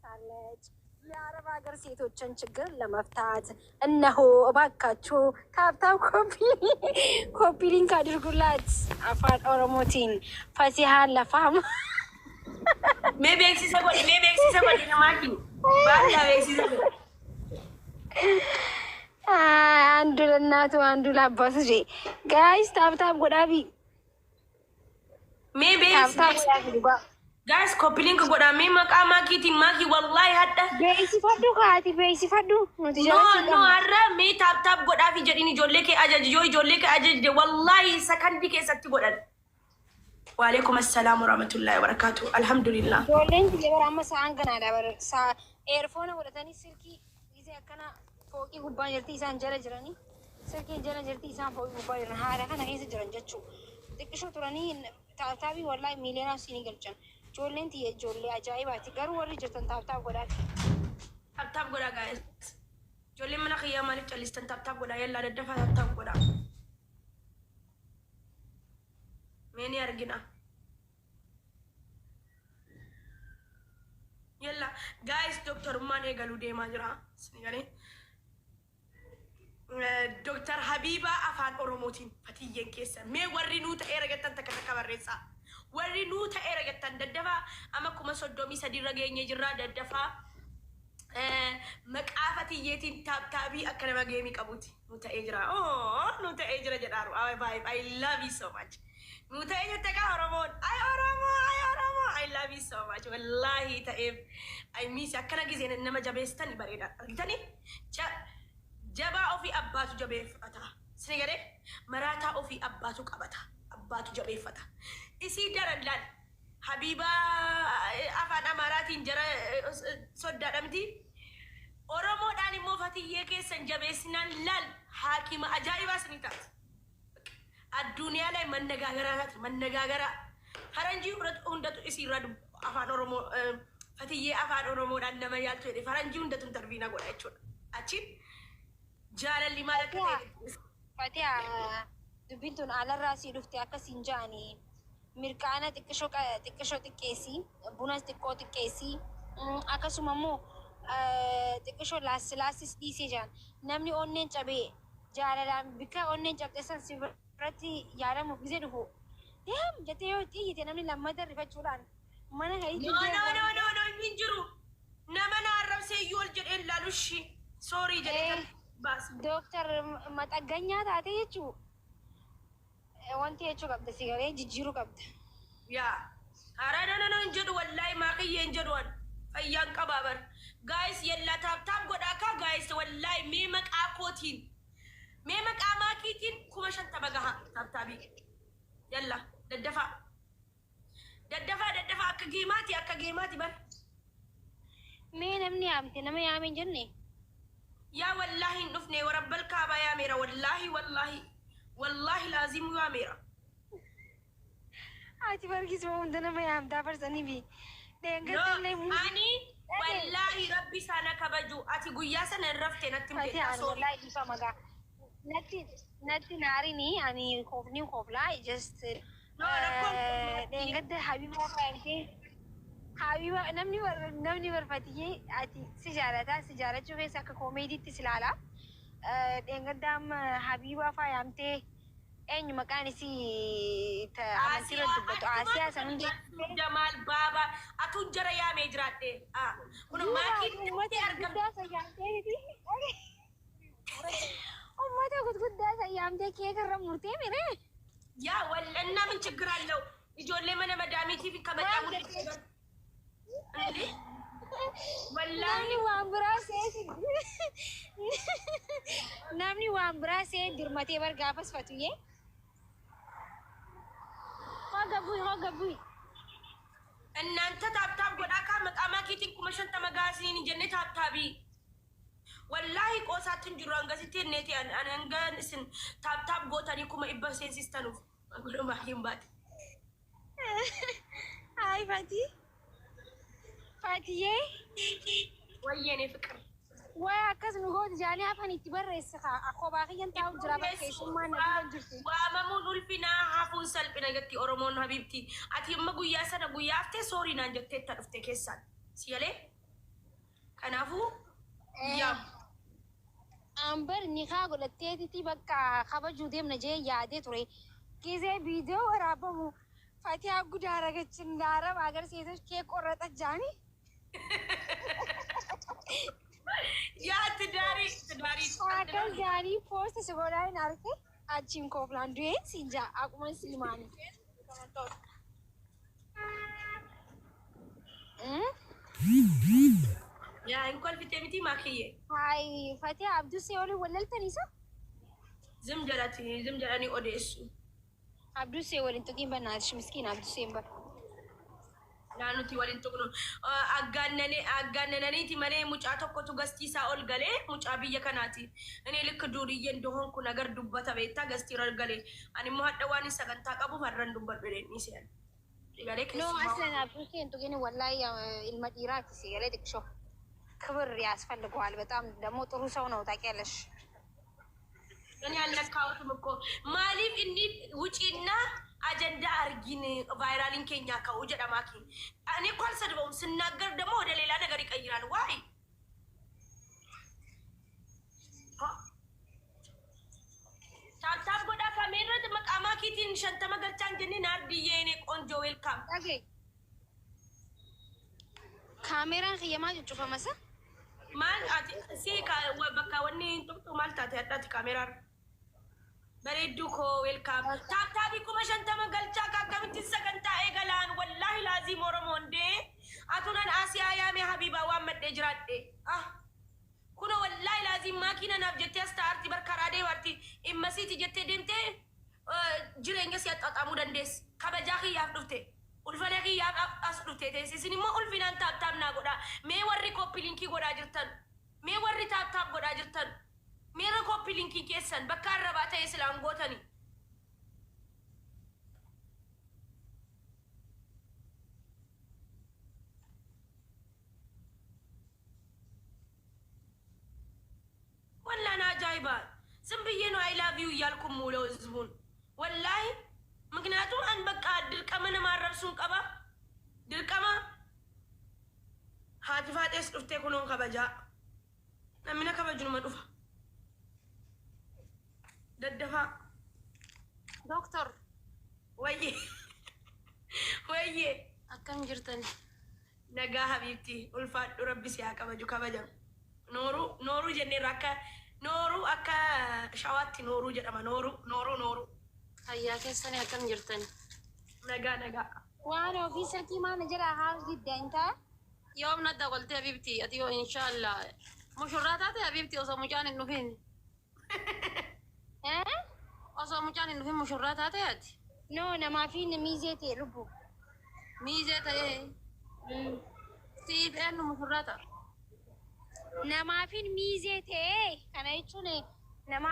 መጥታለች። የአረብ ሀገር ሴቶችን ችግር ለመፍታት እነሆ እባካችሁ tap tap copy link አድርጉላት። Afaan Oromootiin Fatihaan lafaam Mee beeksisa godhi, mee beeksisa godhi namaa kini. Baallaa beeksisa godhi. አንዱ ለእናቱ አንዱ ለአባቱ ጄ guys tap tap godhaafi Mee tap tap beeksisa. godhaafi dhugaa Guys, copy link godhaa. Mee maqaa maakiitiin maakii wallaahi hadha. Beeksifadhu kaati beeksifadhu nuti No, jala sii no, qabna. har'a mee tap tap godhaafi jedhiin ijoollee kee ajaji. Yoo ijoollee kee ajajde wallaahi sakandii keessatti godhan. Waalaikum assalaam warahmatullahi wabarakatuh. Alhamdulillah. Ijoolleen biyya bara amma sa'aan ganaadha bara saa earphone godhatanii silkii gisee akkana fooqii gubbaa jirti isaan jala jiranii silkiin jala jirti isaan fooqii gubbaa jiran haala kana keessa jiran jechuu xiqqishoo turanii tap tapii wallaahi miiliyoonaa siinii galchan ijoolleen tiyya ijoollee ajaa'ibaati garuu warri jirtan tap tap godhaati. Tap tap godhaa guys. Ijoolleen mana kiyyaa maaliif callistan tap tap godhaa yallaa daddafaa tap tap godhaa. Mee ni argina. Yalla guys doktorummaan eegaluu deemaa jira. Isin galee. Doktar Habiibaa afaan Oromootiin fatiyyeen keessa. Mee warri nuu ta'eera jettan takka takka barreessaa. Warri nuu ta'eera jettan daddafaa amma 33,000 irra geenyee jirraa daddafaa. Maqaa fatiyyeetiin tap tapii akka nama geemii qabuuti. Nu ta'ee jira. Oh, nu ta'ee jira jedhaaru. I vibe. I love you so much. Nu ta'ee jette kaa Oromoon. Ay Oromoo, ay Oromoo. I love you so much. Wallaahi ta'eef. I miss you. Akkana gizeen nama jabeessitani bareeda. Argitanii? Jabaa ofii abbaatu jabeeffata. Sini galee maraataa ofii abbaatu qabata. Abbaatu jabeeffata. Isii daran laal. Habiibaa afaan Amaaraatiin jara soddaadha miti. Oromoodhaan immoo fatiyyee keessan jabeessinaan laal haakima ajaa'ibaa isinii taati. Addunyaa ላይ መነጋገሪያ taati መነጋገሪያ. Faranjii hundatu isiirraa afaan Oromoo fatiyyee afaan Oromoodhaan nama yaaltu jedhe faranjii hundatu interview na godha jechuudha. Achiin jaalalli maal akka ta'e. Fatiha dubbiin tun alarraa sii dhufte akkasiin ja'anii mirqaana xiqqishoo xiqqishoo xiqqeessi bunas xiqqoo xiqqeessi akkasuma immoo xiqqishoo laassis dhiisee jiran namni onneen cabee jaalalaan bikka onneen cabxe san si biratti yaalamuuf gisee dhufu deem jettee yoo itti iyyite namni lammata rifachuudhaan mana No, no, no, no, no, hin jiru. Nama na arrabsee iyyuu ol jedhee ilaalu ishii. Sorry jedhee kan baasa. Dooktar maxagganyaa taate jechuu wanti jechuu qabda si galee jijjiiruu qabda. Yaa. Hara no, no, no, hin jedhu wallaahi maakiyyee hin jedhu an. Fayyaan qabaa bar. Guys yallaa tap tap godhaa kaa guys wallaahi mee maqaa kootiin. Mee maqaa maakiitiin 50,000 gaha tap tapii. Yalla daddafaa. Daddafaa daddafaa akka geemaati akka geemaati bar. Mee namni yaamte nama yaame hin jenne? Yaa wallaahi hin dhufne warabbal kaabaa yaameera wallaahi wallaahi wallaahi laazimu yaameera. Ati barkisuma hunda nama yaamtaa farsanii fi No, dheengadda illee ani wallaahi rabbi sana kabaju ati guyyaa sana hin rafte natti Fati himte ani sorry. wallahi dhiifa magaa. Natti naarini ani koofni kooflaa just No, rakkoon dheengadda Habiibaa faayamtee Habiibaa namni barfatiyyee ati si jaalataa si jaalachuu keessa akka koomeediitti si ilaala. Dheengadda amma Habiibaa faayamtee eenyu maqaan isii amantii irratti dubbatu Asiyaa san hundi Jamaal baaba atuun jara yaamee jiraadhe. Ah, kun maakiin uummata argamte. gurguddaa san yaamtee miti. Uummata gurguddaa san yaamtee keeka irra murtee mire. Yaa wallanna ምን ችግር አለው? Ijoollee mana madaamiitiif kabajaa mul'isa. እንዴ wallaahi Namni waan biraa see namni waan biraa see dirmatee bar gaafas fatuyyee. Hoga bu'i hoga bu'i. እናንተ tap tap godhaa kaa maqaa maakiitiin 50,000 gaasiniin hin jenne tap tapii. Wallaahi qoosaatti hin jiru hangasitti henneeti ani hanga isin tap tap gootanii 100,000 seensistanuuf godhu maakiin baate. Hayi Fati. Fatiyyee. Wayyeene fiqir. Wayi akkas nu gooti jaanii hafan itti barreesse kaa kophaa kiyyan taa'u jira bara keessummaan na dura jirti. Waamamuun ulfinaa hafuun salphina jetti Oromoon habiibti. Ati amma guyyaa sana guyyaa haftee sorry naan jetteetta dhufte keessaan. Si galee? Nikaa godhatteetiti bakka kabajuu deemna jee yaadee ture. Gizee viidiyoo waraabamu Fatihaa guddaa ragachin daaraba agarsiisus kee qorraxa jaani. Yaa tidaarii tidaarii. Akkas jaanii post si godhaa hin arge achiin kooflaan du'een siin jaa akkuma silmaani. Yaa hin kolfitee miti maakiyyee. Hayi Fatihaa Abdusee waliin wallaltaniisa? Zim jedhati zim jedhanii odeessu. Abdusee waliin tuqiin bannaatish miskiin Abduseen bara. Naa nuti waliin tuqnu aggaannananiiti malee mucaa tokkotu gastiisaa ol galee mucaa biyya kanaati. Inni likka duuriyyeen dohon kun agar dubbata beektaa gastii ol galee. Ani immoo hadha waan sagantaa qabuuf har'an dubbadhu jedhee ni se'an. Galee No keessumaa. Aslan Abduseen tuqiin wallahi ilma dhiiraati si galee xiqqishoo. ክብር ያስፈልገዋል። በጣም ደግሞ ጥሩ ሰው ነው ታውቂያለሽ። እኔ አልነካሁትም እኮ maaliif inni wuciina አጀንዳ አርጊን viral iin keenya ka'u jedha ማኪ። እኔ እኮ አልሰድበውም። ስናገር ደግሞ ወደ ሌላ ነገር ይቀይራል። ዋይ tap tap godhaa kameerra maqaa maakiitiin 50 galchaan jennee naardiyyee የኔ ቆንጆ welcome. Dhagaye kaameeraan kiyyamaa cuccufamasa. Maal ati si bakka wanni hin tuqxu maal taate hadhaati kaameeraan bareedduu koo welcome. Tap tap 50,000 galchaa akkamitti sagantaa eegalaan wallaahi laaziim oromoon dee atunan asiyaa yaame habiibaa waan madhee jiraadhe ah kuno wallaahi laaziim makiina naaf jettee as ta'arti bar karaa deemarti immasiiti jettee deemtee jireenya si axxaxamuu dandeessi kabajaa kiyyaaf dhufte ulfana kiyyaaf as dhufte teessi isin immoo ulfinaan tap tap naa godhaa mee warri copy link godhaa jirtan mee warri tap tap godhaa jirtan mee copy link keessan bakka arrabaa ta'e silaan gootanii. ወላሂ አጃይባ ዝም ብዬ ነው I love you እያልኩ የምውለው ህዝቡን ወላሂ። ምክንያቱም አን በቃ dirqama nama arrabsuun qaba dirqama haati faaxees dhuftee kunoon kabajaa namni na kabaju numa dhufa daddafaa. Doctor. Wayye wayye. Akkam jirtan? Nagaa habiibti ulfaadhu rabbi si haa kabaju kabajamu. Nooruu nooruu jenneerra akka nooruu akka shawaatti nooruu jedhama nooruu nooruu nooruu. Fayyaa keessanii akkam jirtan? Nagaa nagaa. Waan ofii silkii maana jedha haus diddantaa. Yoom na dabaltee habibti ati yoo inshaallah mushurraa taate habibti osoo mucaan hin dhufin. Osoo mucaan hin dhufin mushurraa taate ati. No namaa fi miizee ta'e lubbu. Miizee ta'ee siif eenyu mushurraa ta'a? Namaa fi miizee ta'e kana jechuun nama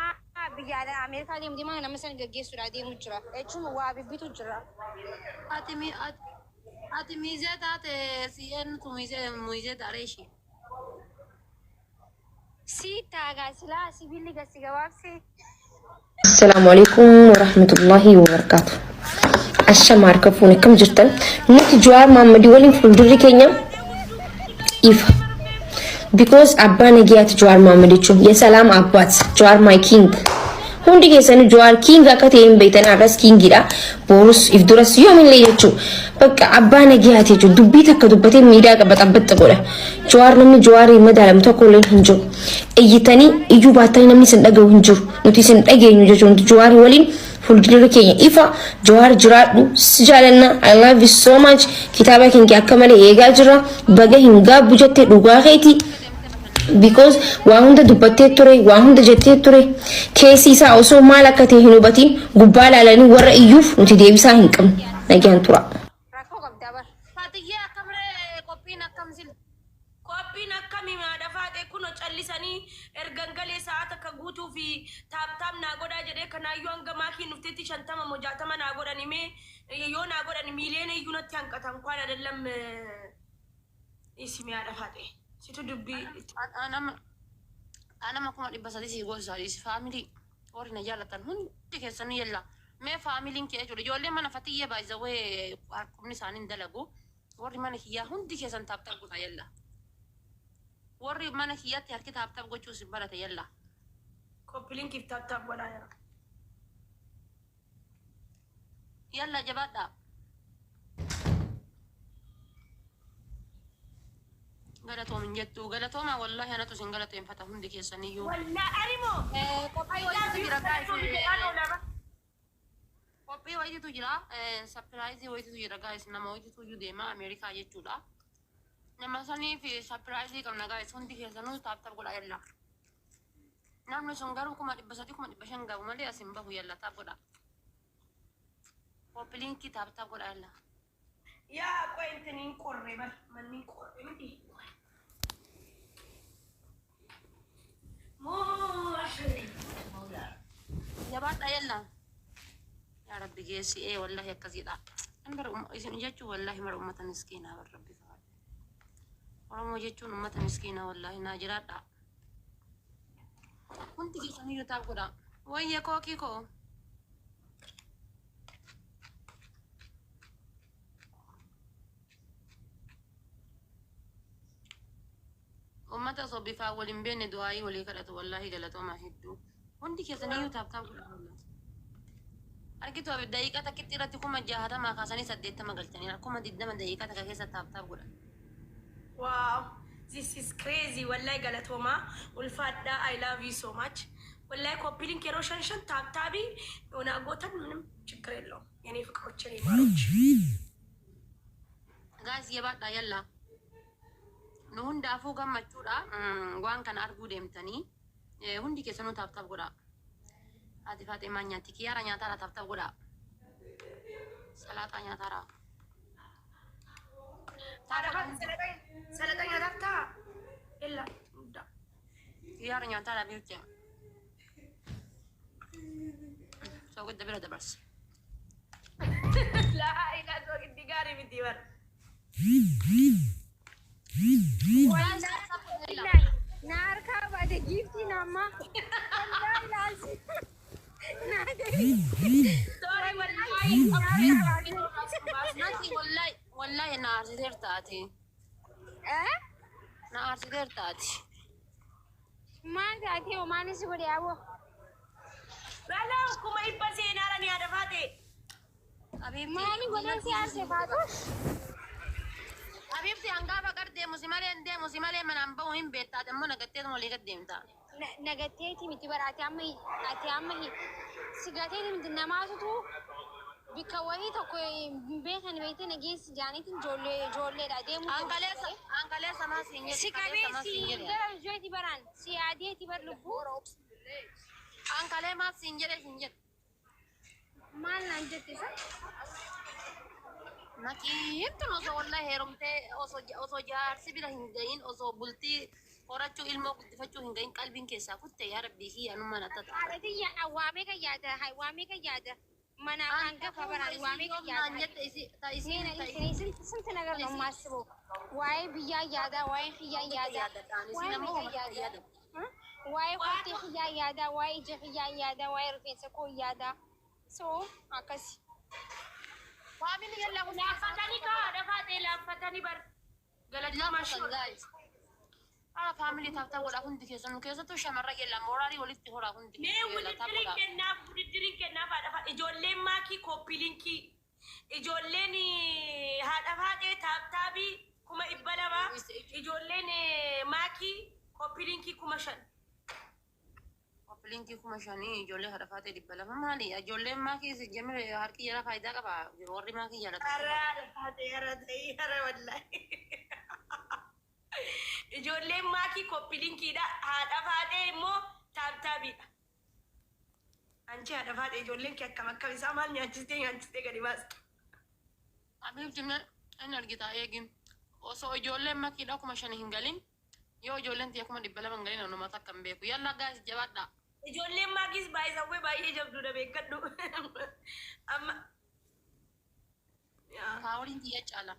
biyya Ameerikaa deemu deemaa nama sana gaggeessuudha deemu jira jechuun waa bibbitu jira. Ati ati miizee taate si eenyutu miizee miizee ta'a ishee? Si taagaa silaa sibiilli gasi gabaabsee. Assalaamu alaikum warahmatullahi wabarakatuh. Ashama harka fuune akkam jirtan? Nuti Jawaar Mahammadii waliin fuuldurri keenya ifa. Because abbaa nagayaati Jawaar Mahammad jechuun የሰላም አባት Jawaar my king. Hundi keessanii Jawaar king akka ta'e hin beektan har'as kingiidha. Borus if duras yoomillee jechuun bakka abbaa nagayaati jechuun dubbii takka dubbatee miidiyaa qaba xabbaxxa godha. Jawaar namni Jawaar hin madaalamu tokko illee hin jiru. Iyyitanii iyyuu baattanii namni isin dhaga'u hin jiru. Nuti isin dhageenyu jechuun Jawaar waliin fuuldurri keenya ifa. Jawaar jiraadhu si jaalanna, I love you so much. Kitaaba keenya akka malee eegaa jira. Baga hin gaabbu jettee dhugaa keeti. Because waa hunda dubbattee ture, waa hunda jettee ture, keessi isaa osoo maal akka ta'e hin hubatiin gubbaa ilaalanii warra iyyuuf nuti deebisaa hin qabnu. Nagaan tura. Rakkoo qabdaa bara. Fatiyyee akkamree qophiin akkam sil? Qophiin akkamii haadha faaxee kunoo callisanii ergan galee sa'a takka guutuu fi tap tap naa godhaa jedhee kanaayyuu hanga maakiin dhufteetti 50 moo 60 naa godhani mee yoo naa godhani miiliyoona iyyuu natti hanqatan kwaan adallam isimee haadha faaxee situ dubbii. Anama 300,000 si gosa si family warri na jaallatan hundi keessanii yella. Mee faamiliin kee jechuudha ijoollee mana Fatiyyee baay'isawee harkumni isaanii hin dalagu. Warri mana kiyyaa hundi keessan tap tap godha yella. Warri mana kiyyaatti harki tap tap gochuu isin barate yella. Copy linkiif tap tap godhaa jira. Yalla jabaadhaa. Galatoom hin jettu. Galatooma wallahi anatu isin galateeffata hundi keessaniyyuu. Wallaa animoo. Qophii wayiitu jira guys. Qophii wayiitu jira. Surprise wayiitu jira guys. Nama wayiitu iyyuu deema Ameerikaa jechuudha. Nama saniif surprise qabna guys. Hundi keessanuu tap tap godhaa yalla. Namni sun garuu 300,000 500,000 gahu malee as hin bahu yalla tap godhaa. Copy link tap tap godhaa yalla. Yaa qoy intiniin qorre bar manni qorre miti. Mooshee. Jabaadhaa yalla. Yaa Rabbi geessi ee wallahi akkasiidha. Kan bara isin jechuun wallahi mara ummata miskiinaa bar Rabbi faadha. Oromoo jechuun ummata miskiinaa wallahi naa jiraadha. Hundi keessaniyyuu tap godhaa. Wayye kookii koo. Ummata osoo bifaan wal hin beekne du'aayii walii kadhatu wallahi galatoomaa hedduu. Hundi keessaniyyuu tap tap godhaa wallahi. Argitu abi daqiiqaa takkitti irratti 60,000 kaasanii 80 galchanii 20,000 daqiiqaa takka keessa tap tap godhan. Wow, this is crazy. Wallahi galatooma. Ulfaadhaa. I love you so much. Wallahi copy link yeroo shan shan tap taabii yoona gootan ምንም ችግር የለውም። የኔ ፍቅሮች፣ የኔ ማሮች። Guys jabaadhaa yalla. Nu hundaafuu gammachuudha. Waan kana arguu deemtanii hundi keessanuu tap tap godhaa. Haati Faaxee maal nyaatti? Kiyyaara nyaataadha tap tap godhaa. Salaaxaa nyaataadha. Haadha Salaxa nyaataaf ta'a. Ella guddaa. Kiyyaara nyaataadha biirte. Soogidda bira dabarse. Laa ilaa soogiddi gaarii miti bara. Guys tap tap godhaa yalla. Na harkaa baate giiftiin amma. Wallaahi laasi. Na Sorry wallahi. Nati wallahi wallahi na aarsiteerta ati. Eh? Na aarsiteerta ati. Maal taatee hoo maalis godhe aboo? Balaa 100,000 seenaara ni haadha Faate. Habiibti. Maali godhan si aarse faatu? Habiibti hangaafa gar deemu si malee hin deemu si malee manaan bahu hin beektaa ati immoo nagatteetuma olii gad deemta. Nagatteeti miti bara ati amma si gateeti miti namaatutu bikka wayii tokko hin beekan beektee nageessi jaaniitiin ijoollee ijoolleedha deemuu. Ankaleessa ankaleessa maa siin jedhe Si qabee kaleessa maa si siin jedhe. gara ijooti baraan si yaadeeti bar lubbuu. Ankalee maaf siin jedhe siin jedhe. Maal naan jette isa? Makiintun osoo wallahi heerumtee osoo jaarsi bira hin gahin osoo bultii horachuu ilmoo guddifachuu hin gahin qalbiin keessaa kutte yaa rabbii kiyya anummaan akka ta'a. Haadhati waamee kan yaada waamee kan yaada mana hangafa baraan waamee kan Naan yaada. jette isi ta isiin ta ስንት ነገር ነው የማስበው። waa'ee biyyaa yaada, waa'ee kiyyaa yaada, waa'ee meeqa yaada, waa'ee kottee kiyyaa yaada, waa'ee ija kiyyaa yaada, waa'ee rifeensa koo yaada. So akkasi. Family yalla hundi Laaffatanii kaa haadha Faate laaffatanii bar. Galatoomaa laafatan guys. Haala family tap tap godhaa hundi keessanuu keessattuu shamarra yalla mooraalii walitti horaa hundi Mee keessanuu yalla tap wudiddiriin godhaa. kennaaf wudiddiriin kennaaf haadha Faate ijoolleen maakii copy linkii ijoolleen haadha Faatee tap taabii 200,000 ijoolleen maakii copy linkii 5,000. Copy linkii 5,000 ijoollee haadha faatee 200 maali? Ijoolleen maakii jamire harki jala faayidaa qaba. Warri maakii jaalatan. Hara haadha Faatee hara ta'ii hara wallahi. Ijoolleen maakii copy linkiidha haadha Faatee immoo tap taabiidha. Anchi haadha Faatee ijoolleen kee akkam akkam isaa maal nyaachistee nyaachistee gadi baasta. Habiibti inni argita eegin osoo ijoolleen makiidha 5,000 hin galin yoo ijoolleen tiyya 200,000 hin galin anuma takka hin beeku. Yalla guys jabaadha. Ijoolleen maakiis baay'isawwee baay'ee jabduudha beekadhu. Amma. Yaa. Paawuliin tiyya caala.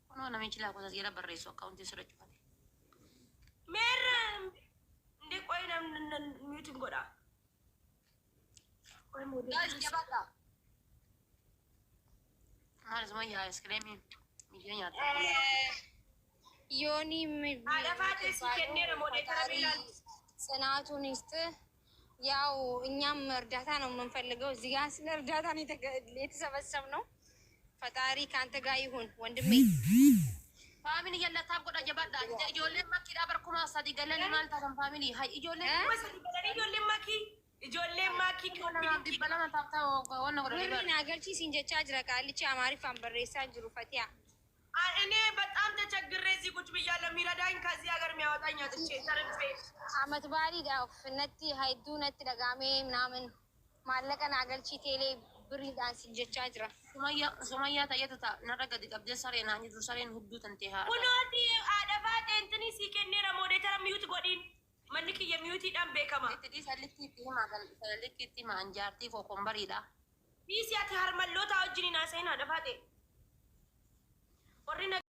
Kunoo namichi lakkoofsa jala barreessu akkaawuntii sirra cufate. Meerre እንዴ ቆይ mute godha. Qoy muudee. Guys jabaadha. Maal isuma yaa iskireemii biyya nyaata. Yooni Haadha Faatee si kenneera moderator ilaali. ጽናቱን ይስጥህ። ያው እኛም እርዳታ ነው የምንፈልገው። እዚህ ጋር ስለ እርዳታ ነው የተሰበሰብነው። ፈጣሪ ከአንተ ጋር ይሁን ወንድሜ። Family yalla tap godha jabaadha. Ijoolleen makkiidhaa bar 3000 galanii maal taatan family? Hay ijoolleen እ? 3000 galanii ijoolleen makii. Ijoolleen makii. 200 tap tap wanna godhanii Birri bar. naa galchiisin jechaa jira qaalichi Amaariffaan barreessaa jiru Fatiha. እኔ በጣም ተቸግሬ እዚህ ቁጭ ብያለሁ። የሚረዳኝ ከዚህ ሀገር የሚያወጣኝ አጥቼ ተርቤ። Amat baaliidhaaf natti hedduu natti dhagaamee ምናምን maallaqa naa galchii teelee birriidhaan sin jechaa jira. Sumayyaa tayyatu ta'a narra gadi qabdee sareen haa jirtu sareen hudduu tantee haa. Kunooti haadha faate intini sii kenneera moderator mute godhiin. Manni kiyya muteiidhaan beekama. Itti dhiisa likki itti himaa likki itti himaa anjaartii koo kombariidha. Dhiisi ati harmalloota wajjin hin haasayin haadha faate. Warri